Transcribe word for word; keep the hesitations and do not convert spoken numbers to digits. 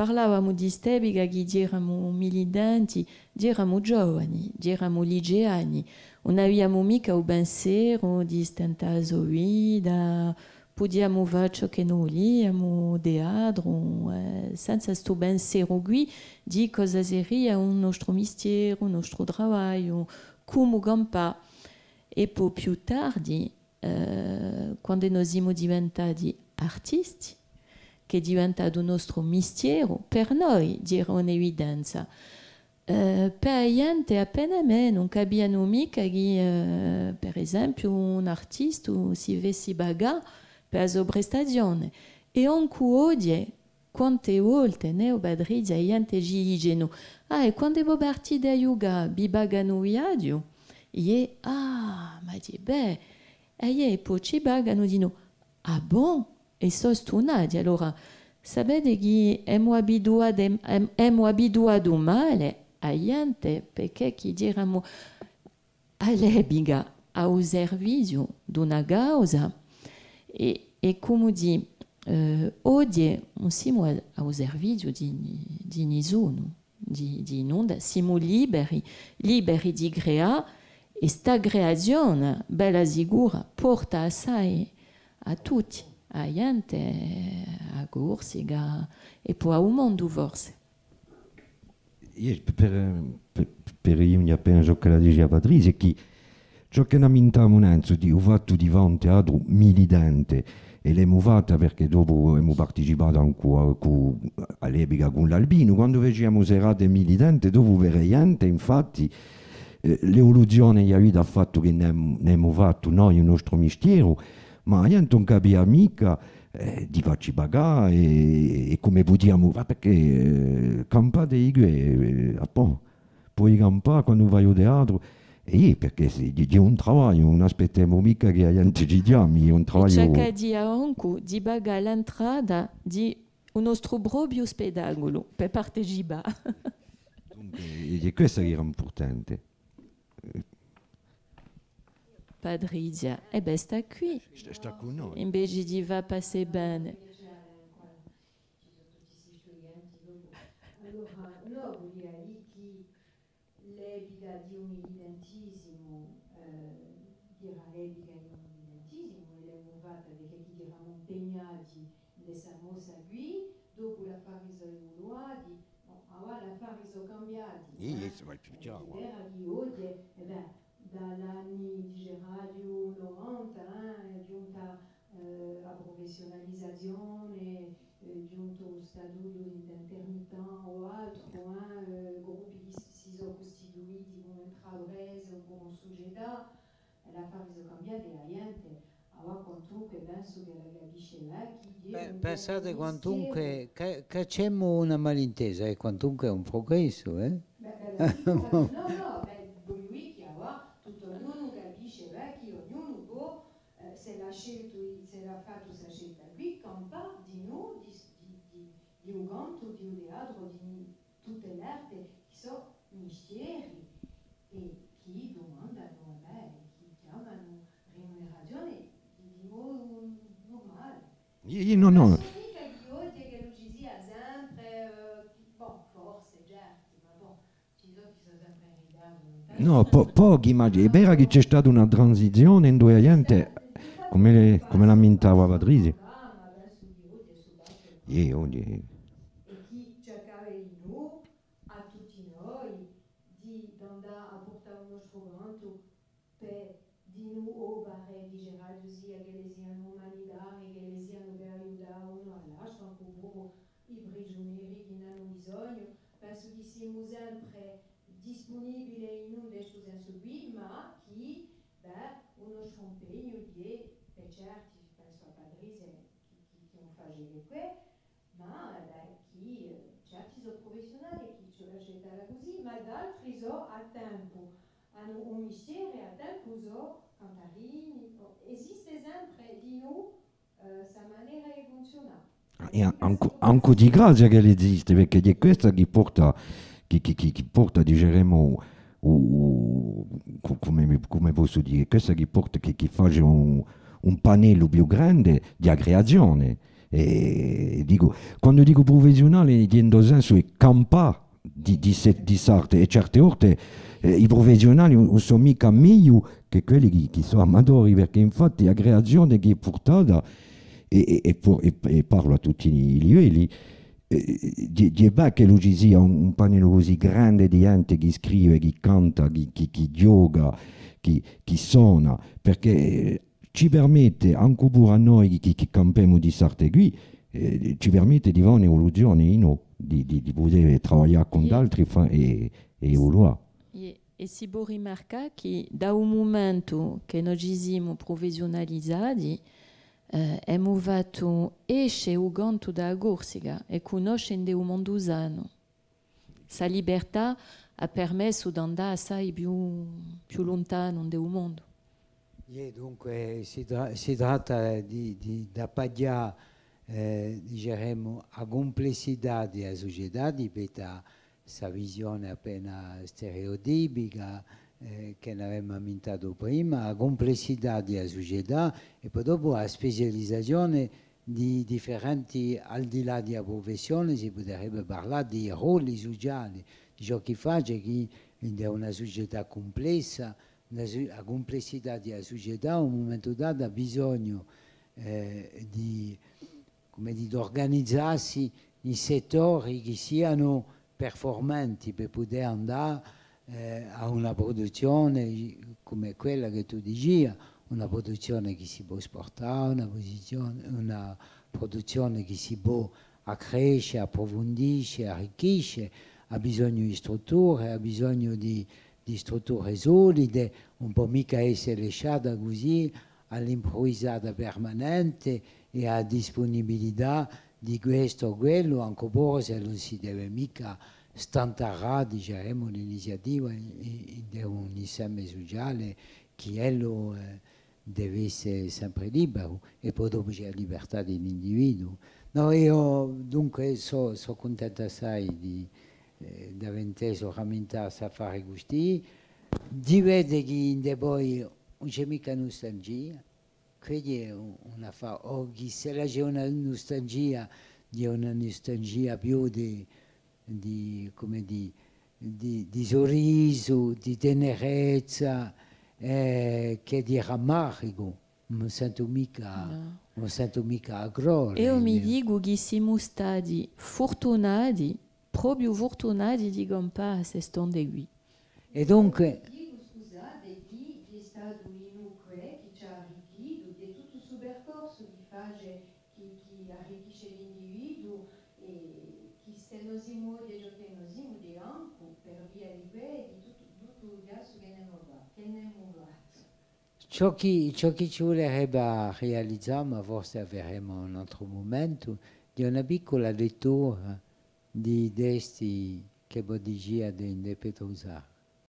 Parlavamu di st'epica chì eramu militanti, eramu giovani, eramu liceani, ùn aviamu micca u penseru di stentà a so vita, pudiamu fà ciò chì no vuliamu, teatru, eh, senza stu penseru quì di cosa seria u nostru mistieru, u nostru travagliu, cumu campà. È po più tardi, eh, quandu no simu diventati artisti, chì hè diventatu u nostru mistieru, per noi era un'evidenza. Eh, per a ghjente appena menu, ùn capianu micca chì, eh, per esempiu, un artistu si fessi pagà per a so prestazione. È ancu oghje, quante volte, nè, o Patrizia, a ghjente ci dicenu: «Ah, è quandu vo partite à ghjucà, vi paganu u viaghju?» Iè, ah, ma dì, bè, è iè, po ci paganu dinù. Ah bon? È sò stunati. Allora, sapete chì emu abituatu, em-, em-, emu abituatu male a ghjente, perchè chì eramu à l'epica à u serviziu d'una causa, è, è cumu dì, eh, oghje ùn simu à, à u serviziu di, di nisunu, di, di nunda, simu liberi, liberi di creà, è sta creazione, bella sicura, porta assai à tutti, à a ghjente, à a Corsica, è po à u mondu forse. Iè, per, per, per righjunghje appena ciò ch'ella dicia Patrizia, hè chì ciò chì n'ammintavamu nanzu di u fattu di fà un teatru militante, è l'emu fatta perchè dopu emu participatu ancu à, cù, à l'epica cù l'Albinu, quandu faciamu serate militante, dopu per a ghjente, infatti, eh, l'evoluzione hè ghjunta à u fattu chì n'emu, n'emu fattu noi u nostru mistieru, ma a ghjente ùn capia micca, eh, di facci pagà è, è cumu pudiamu fà, perchè, eh, campate di què, eh, appò, poi campà quandu fai u teatru, è iè, perchè sì, hè, hè un travagliu, ùn aspettemu micca chì a ghjente ci chjami, hè un travagliu. È ci hè chì ancu di pagà l'entrata di u nostru propiu spettaculu per partecipà. Dunque, hè, hè quessa chì era impurtante. Patrizia, è bè, stà quì. Sta, sta cù noi. Invece di fà passà bè. Ci sò tutti sti studienti dopu. Allora, nò, vulia dì chì l'epica di u militantisimu, eh, era l'epica di u militantisimu, è l'emu fatta perchè chì eramu impegnati in sta mossa quì, dopu l'affari sò evoluati, bon, avà l'affari sò cambiati, eh. Iè, iè, si và più chjaru. L'idea di oghje, è bè, da l'anni, diceraghju, novanta, eh, hè ghjunta, eh, a prufessiunalizazione, eh, ghjuntu u statutu di, d'intermittent o altru, eh, eh, gruppi chì si, si sò custituiti cum'è intraprese o cum'è sucietà, è l'affari sò cambiati, è a ghjente, avà quantunque pensu ch'ella capisce bè chì hè un... Pensate, quantunque, chì, chì ci hè una malintesa, è quantunque hè un prugressu, eh? Bè, bella figura. Nò, nò, bè, vogliu dì chì avà tuttu ognunu capisce bè chì ognunu pò, eh, s'ella hà sceltu, s'ella hà fattu sta scelta quì, campà dinù di, di, di, di u cantu, di u teatru, di tutte l'arte, chì sò mistieri è chì dumandanu, è bè, chì chjamanu rimunerazione di, di modu nurmale. Iè, iè, nò, nò. Ùn pensu micca chì oghje ch'ellu ci sia sempre, eh, bon, forse, certi, ma bon, ci sò chì sò sempre in ritardu, ùn pensu. Nò, po-, pochi, ma hè vera chì ci hè stata una transizione induve a ghjente, cum'è, cum'è l'ammintava Patrizia. Iè, oghje. È chì ci hè chì avemu à tutti noi di, d'andà à purtà u nostru cantu per dinù opare, diceraghju, sia ch'elle sianu umanitarie, ch'elle sianu per aiutà unu à l'altru, ancu puru i prigiuneri chì n'anu bisognu. Pensu chì simu sempre dispunibili in un di stu sensu quì, ma chì, bè, u nostru impegnu hè, per certi, pensu à Patrizia, chì, chì, chì ùn face chè què, ma, eh, bè, chì, eh, certi sò prufessiunali, chì ci vole à accettalla cusì, ma d'altri sò à tempu, anu un mistieru è à tempu sò cantarini, o-, esiste sempre dinù, eh, sta manera di funziunà. È ancu, ancu di grazia ch'ella esiste, perchè hè quessa chì porta, chì, chì, chì, chì porta, diceremu, u, u, cu-, cum'è, cum'è possu dì, quessa chì porta, chì, chì face un, un panellu più grande di a creazione. È dicu, quandu dicu prufessiunale, in u sensu hè campà di, di se-, di s'arte, è certe volte, eh, i prufessiunali ùn, ùn sò micca megliu chè quelli chì, chì sò amatori, perchè infatti a creazione chì hè purtata, è, è, è pu-, è, è parlu à tutti i livelli, eh, ghjè, ghjè bè ch'ellu ci sia un, un panellu cusì grande di ghjente chì scrive, chì canta, chì, chì, chì ghjoca, chì, chì sona, perchè, eh, ci permette, ancu puru à noi chì, chì campemu di s'arte quì, eh, ci permette di fà un'evoluzione, innò, di, di, di pudè travaglià cun d'altri, fà, è, è evoluà. Iè, è si pò rimarcà chì da u mumentu chì no ci simu prufessiunalizati, eh, emu fattu esce u cantu da a Corsica è cunnosce ind'è u mondu sanu. Sta libertà hà permessu d'andà assai più, più luntanu ind'è u mondu. Iè, dunque, si tra-, si tratta di, di, d'appaghjà, eh, diceremu, a cumplessità di a sucetà, di pettu à sta visione appena stereotipica, eh, chì n'avemu ammintatu prima, a cumplessità di a sucetà è po dopu a specializazione di differenti, al di là di a prufessione, si puderebbe parlà di roli suciali, di ciò chì face chì in una sucetà cumplessa, una su-, a cumplessità di a sucetà, à un mumentu datu, hà bisognu, eh, di, cum'è dì, d'urganizassi in settori chì sianu performanti per pudè andà, eh, à una pruduzzione cum'è quella chì tù dicia, una pruduzzione chì si pò spurtà, una pusizione, una pruduzzione chì si pò accresce, apprufundisce, arricchisce, hà bisognu di strutture, hà bisognu di, di strutture solide, ùn pò micca esse lasciata cusì à l'impruvisata permanente è à a dispunibilità di questu o quellu, ancu puru s'ellu ùn si deve micca stantarà, diceremu, l'iniziativa in, in, in un inseme suciale chì ellu, eh, deve esse sempre liberu, è po dopu ci hè a libertà di l'individuu. Nò, eiu dunque sò, sò cuntentu assai di, eh, d'avè intesu ramintà st'affare custì, di vede chì ind'è voi ùn ci hè micca nustalgia, Quì hè un, un affare, o chì s'ella ci hè una nustalgia, hè una nustalgia più di, di, cum'è dì, di, di surrisu, di tenerezza, eh, chè di rammaricu. Ùn sentu micca, nò, ùn sentu micca a gloria. Eiu mi dicu chì simu stati furtunati, propiu furtunati di campà à st'onde quì. È dunque, dicu, scusate, chì, chì hè statu Inu què, chì ci hà arricchitu, di tuttu stu percorsu chì face, chì, chì arricchisce l'individuu, è chì s'è no simu oghje ciò chì no simu, hè ancu per via di què, di tuttu, tuttu u chjassu chì n'emu fa-, chì n'emu fattu. Ciò chì, ciò chì ci vulerebbe à rializà, ma forse averemu un altru mumentu, hè una piccula lettura di i testi chì vo diciate ind'è Petru Sarra.